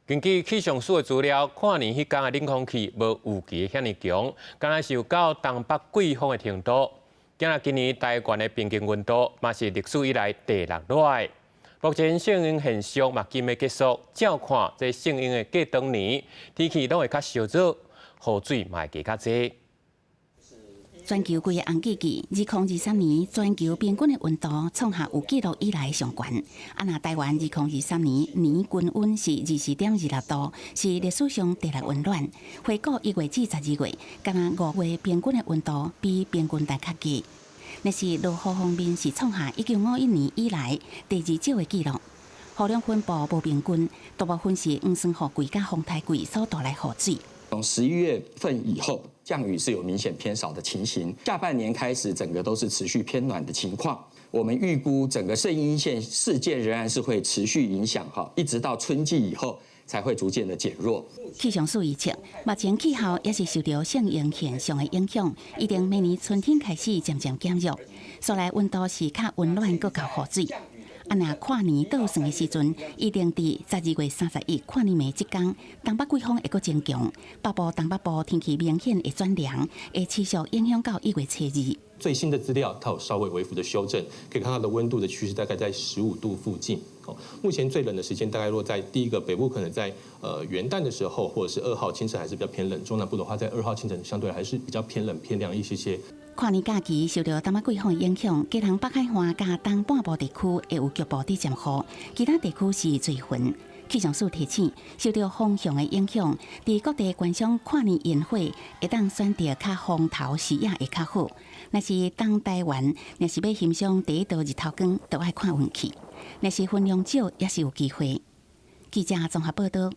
根據氣象署的資料，跨年彼工的冷空氣無預期遐爾強，敢若是有到東北季風的程度。今仔今年台灣的平均溫度嘛是歷史以來第六熱。目前聖嬰現象嘛緊欲結束，照看這聖嬰的過長年，天氣攏會較燒熱，雨水嘛會加較濟。全球規个紅季季，2023年全球平均的溫度創下有記錄以來上懸。啊，若台灣2023年年均溫是24.26度，是歷史上第六溫暖。回顧1月至12月，敢若5月平均的溫度比平均值較低。若是落雨方面是創下1951年以來第二少的紀錄。雨量分布無平均，大部分是黃酸雨季佮風颱季所帶來雨水。從11月份以後，降雨是有明顯偏少的情形。下半年開始，整個都是持續偏暖的情況。我們預估整個聖嬰線事件仍然是會持續影響，哈，一直到春季以後才會逐漸的減弱。氣象署預測，目前氣候也是受著聖嬰現象的影響，一定明年春天開始漸漸減弱，所來溫度是較溫暖，閣夠雨水。啊，若跨年倒算的時陣，一定佇12月31跨年暝這工，東北季風會閣增強，北部、東北部天氣明顯會轉涼，會持續影響到1月初2。最新的資料，它有稍微微幅的修正，可以看到的溫度的趨勢大概在15度附近。哦，目前最冷的時間大概落在第一個北部，可能在元旦的時候，或者是2號清晨還是比較偏冷。中南部的話，在2號清晨相對還是比較偏冷偏涼一些些。跨年假期受著東北季風影響，基隆北海岸佮東半部地區會有局部佇陣雨，其他地區是多雲。氣象署提醒，受著風向的影響，佇各地觀賞跨年煙火，會當選擇較風頭視野會較好。若是東台灣，若是欲欣賞第一道日頭光，就愛看運氣。若是雲量少，也是有機會。記者綜合報道。